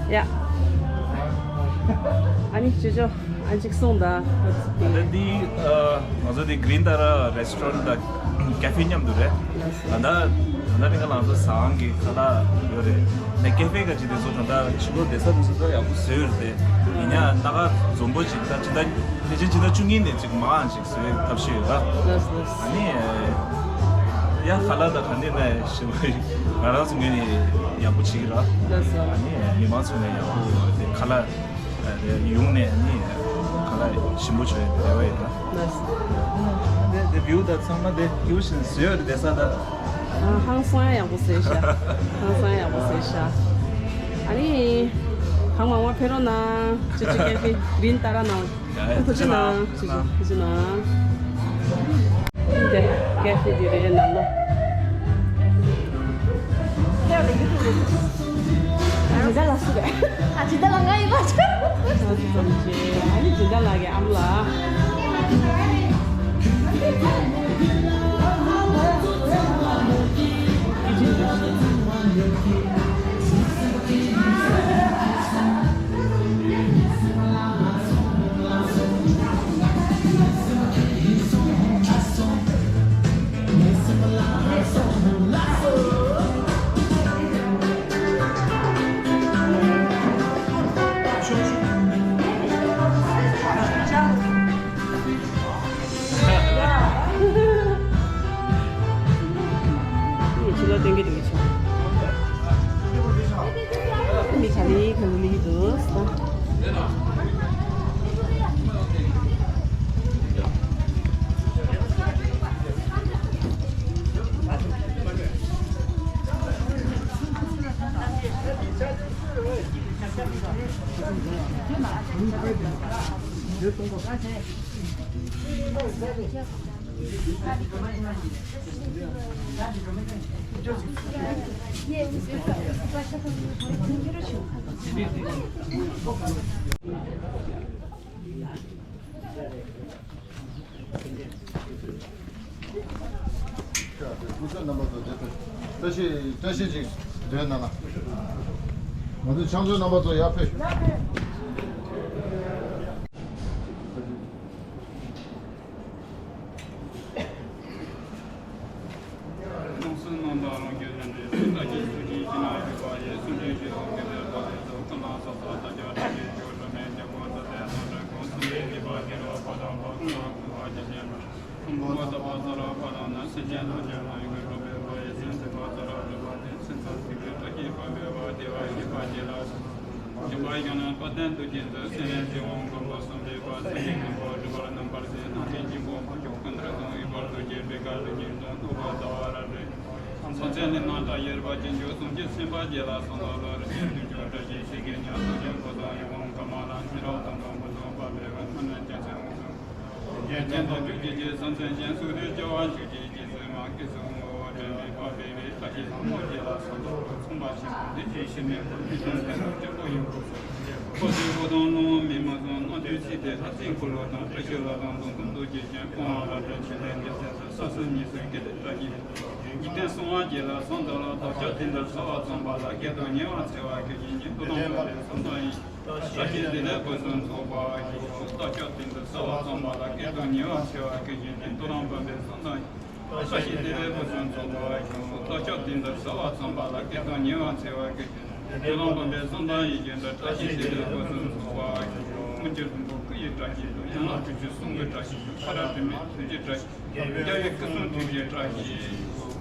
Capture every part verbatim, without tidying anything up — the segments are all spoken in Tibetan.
ཡ། ཨ་ནི་ཅོ་ཅོ་ཨ་ཅིག་གསུངས་དང་། ད་ལྟ་འདི་ཨ་ང་ཚོ་འདི་Green Tara Restaurant དང་Cafe མཉམ་དུ་རེད། ད་ལྟ་ད་ལྟ་རིང་ག་ལང་ཚོ་ཟ་ཁང་གི་ཁ་ལག་ཡོད་རེད། ནས་Cafe ག་ཅིག་དེ་ཚོ་ད་ལྟ་ཕྱི་ལོགས་བསྡད་ས་དེ་ཚོ་ད་ཡག་པོ་བཟོས་ཡོད་རེད། ཡིན་ཡང་སྣ་ཁ་འཛོམས་པོ་ཅིག་ད་ཇི་ལྟ་ཕལ་ཆེར་ཇི་ལྟ་བཅུ་གཉིས་ནས་ཅིག་མང་ཅིག་བཟོས་ཐབས་ཤེས་ཡོད་ལ། ལགས་ལགས། ཨ་ནི་ཡ་ཁ་ལག་དང་ག་འདྲ་ན་ཞེ་པོ་ང་རང་ཚོ་ངོས་ནས་ཡག་པོ་བྱེད་ཀྱི་ར། ལགས་སོ། ཨ་ནི་མི་མང་ཚོ་ནས་ཡག་པོ་དེ་ཁ་ལག་དེ་ཡོང་ནས་ཨ་ནི་ཁ་ལག་ཞིམ་པོ་བྱོས་རེ་བ་ཡོད་ད། ལགས་སོ། དེ་བིའུ་དང་ཚང་མ་དེ་བིའུ་བཞིན་བཟོས་ཡོད་རེད་དེ་ས་ད། ཧང་སང་ཡག་པོ་བཟོས་ཤག་ཧང་སང་ཡག་པོ་བཟོས་ཤག་ཨ་ནི་གང་མང་མང་ཕེབས་རོགས་གནང་། ཅོ་ཅོ་Cafe Green Tara ནང་། ཡ་ཡ། ཐུགས་རྗེ་གནང་། ཐུགས་རྗེ་གནང་། འདི་Cafe འདི་རེད་ནང་ལོགས། ཇི་འདྲ་ལ་སུ་རེད། ཨ་ཇི་འདྲ་ལ་ང་ཡིན་པ་ཆ། ཨ་ནི་ཇི་འདྲ་ལ་གི་ཨམ་ལ། ཕྱི་ལོགས་སྟོན་གྱི་འདུག་ཆུང་། མི་ག་ལེ་ག་ལེ་འདུག་སྐུ་ཚབ་རྣམ་པ་ཚོ་དེ་ཚོ་བཀྲ་ཤིས་བཀྲ་ཤིས་ཅིག་འདོན་གནང་ལ། ང་ཚོ་ཕྱག་མཛོད་རྣམ་པ་ཚོ་ཡར་ཕེབས། བཀྲ་ཤིས་བདེ་ལེགས་ཕུན་སུམ་ཚོགས་པ་ཞིག་བཀྲ་ཤིས་དེ་ལས་ཕུན་སུམ་ཚོགས་པ་ཞིག་བཀྲ་ཤིས་དེ་ལས་ཕུན་སུམ་ཚོགས་པ་ཞིག་རྟགས་ཅན་དེ་ལས་ཕུན་སུམ་ཚོགས་པ་ཞིག་རྟགས་ཅན་དེ་ལས་ཕུན་སུམ་ཚོགས་པ་ཞིག་རྟགས་ཅན་དེ་ལས་ཕུན་སུམ་ཚོགས་པ་ཞིག་རྟགས་ཅན་དེ་ལས་ཕུན་སུམ་ཚོགས་པ་ཞིག་དེ་ལས་ཕུན་སུམ་ཚོགས་པ་ཞིག་རྟགས་ཅན་དེ་ལས་ཕུན་སུམ་ཚོགས་པ་ཞིག་དེ་ལས་ཕུན་སུམ་ཚོགས་པ་ཞིག་དེ་ལས་ཕུན་སུམ་ཚོགས་པ་ཞིག་རྟགས་ཅན་དེ་ལས་ཕུན་སུམ་ཚོགས་པ་ཞིག་ཀུན་མཁྱེན་ཕུང་པོ་སྐུ་ཡི་བཀྲ་ཤིས་ཤོག་ཡན་ལག་དྲུག་ཅུ་གསུང་གི་བཀྲ་ཤིས་ཤོག་ཕ་ར་དྲི་མེད་ཐུགས་རྗེའི་བཀྲ་ཤིས་ཤོག་རྒྱལ་བའི་སྐུ་གསུང་ཐུགས་རྗེའི་བཀྲ་ཤིས་ཤོག་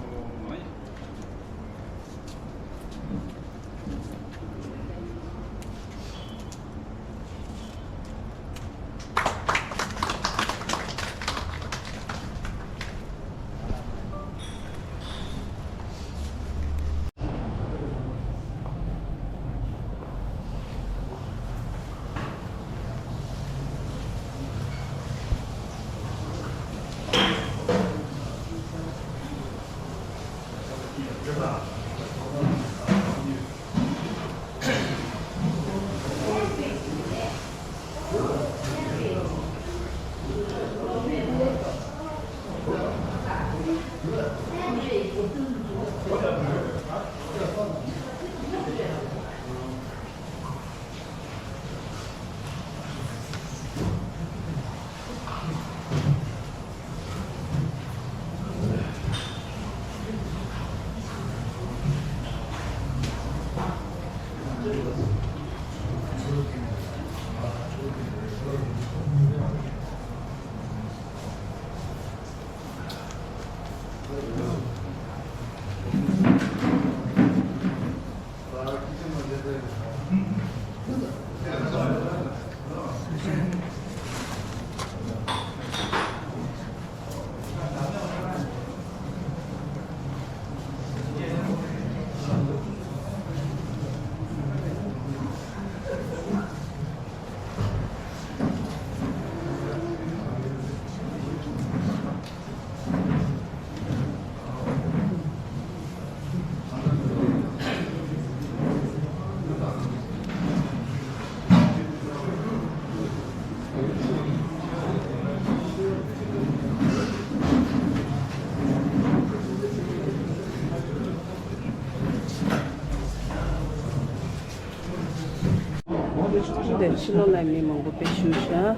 འདིར་ཕྱི་ལོགས་ལ་མི་མང་པོ་དཔེ་བཞུགས་ཤག་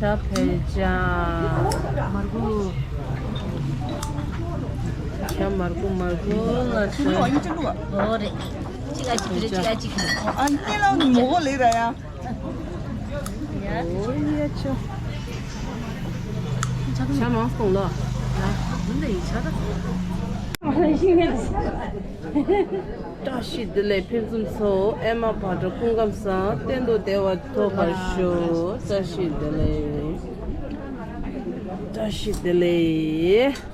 ཇ་ཕལ་ཆེར། ཇ་མར་ཁུ་མར་ཁུ་ལ་ཟེར། ཨོ་རེད། གཅིག་ཨ་གཅིག་རེད། གཅིག་ཨ་གཅིག་རེད། ཨ་ནི་ལ་ནི་མོ་གོ་ལེ་ར་ཡ། ཨོ་ཡ་ཆོ། ཇ་མང་སོང་ལོ། ད་འདི་ཡི་ཆ་ད། བཀྲ་ཤིས་བདེ་ལེགས་ཕུན་སུམ་ཚོགས། ཨེ་མ་བག་དྲོ་སྐུ་ཁམས་བཟང་། གཏན་དུ་བདེ་བ་ཐོབ་པར་ཤོག་བཀྲ་ཤིས་བདེ་ལེགས། བཀྲ་ཤིས་བདེ་ལེགས།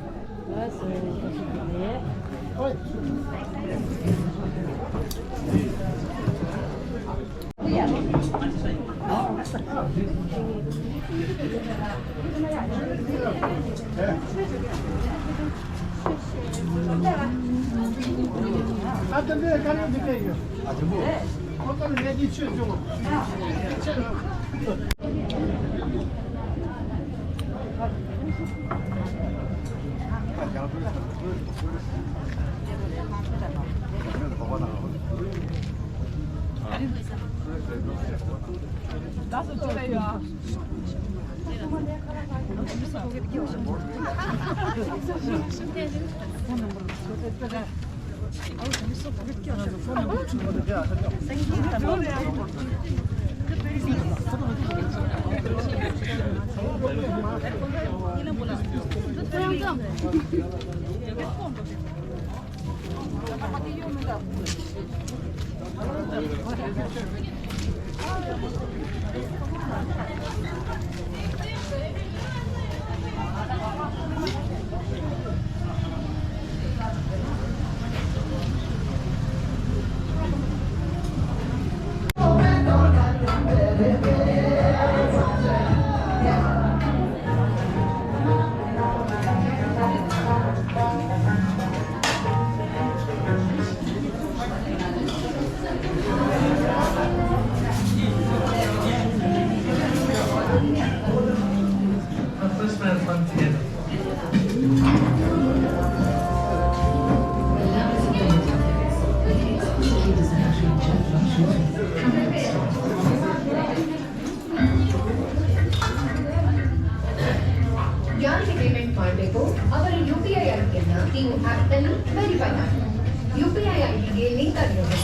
ཡང་ནི་པེ་མེན་ཊི་མ་འདྲེན་པོ་ཨ་བར་ཡུ་པི་ཨའི་ཨའི་ཌི་ཀྱི་ནང་ཏིའུ་ཨེབ་ཏུ་ནི་ཝེ་རི་ཕའི་གནང་། ཡུ་པི་ཨའི་ཨའི་ཌི་ཀྱི་ལིང་ཀ་ཡོད།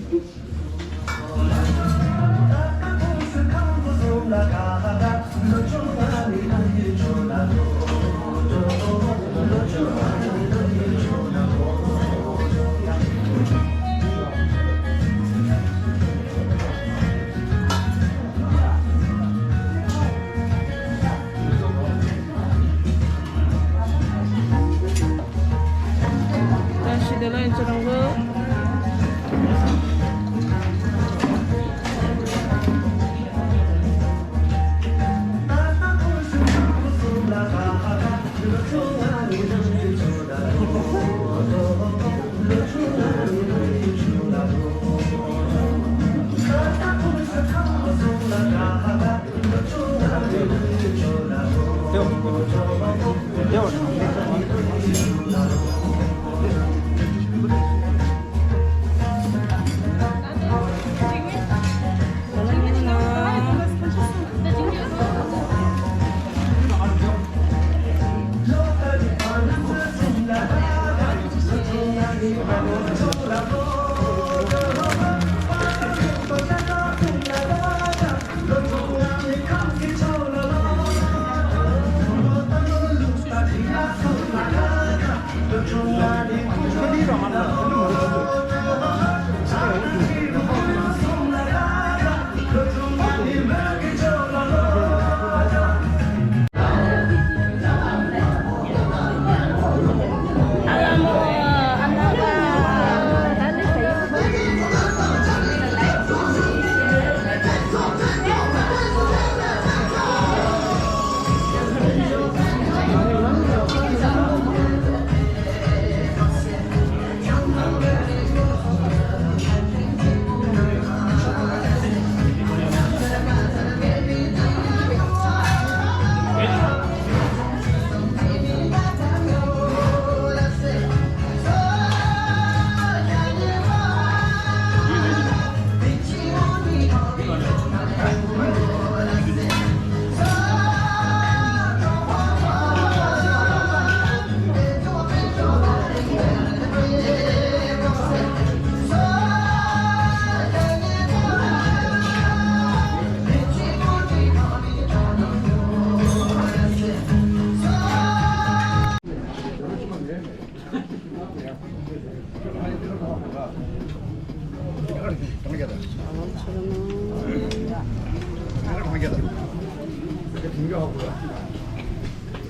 བཀྲ་ཤིས་བདེ་ལེགས་ཁྱེད་རང་གི།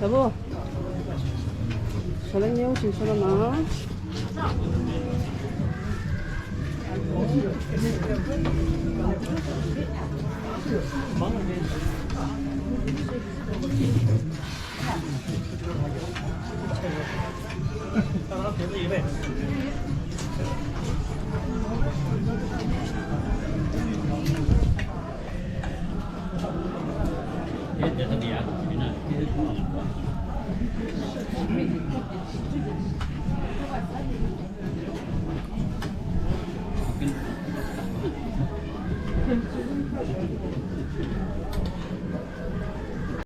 ད་བོ། ཞོ་ལ་ཉེའུ་ཞིག་ཤོ་ལ་མ།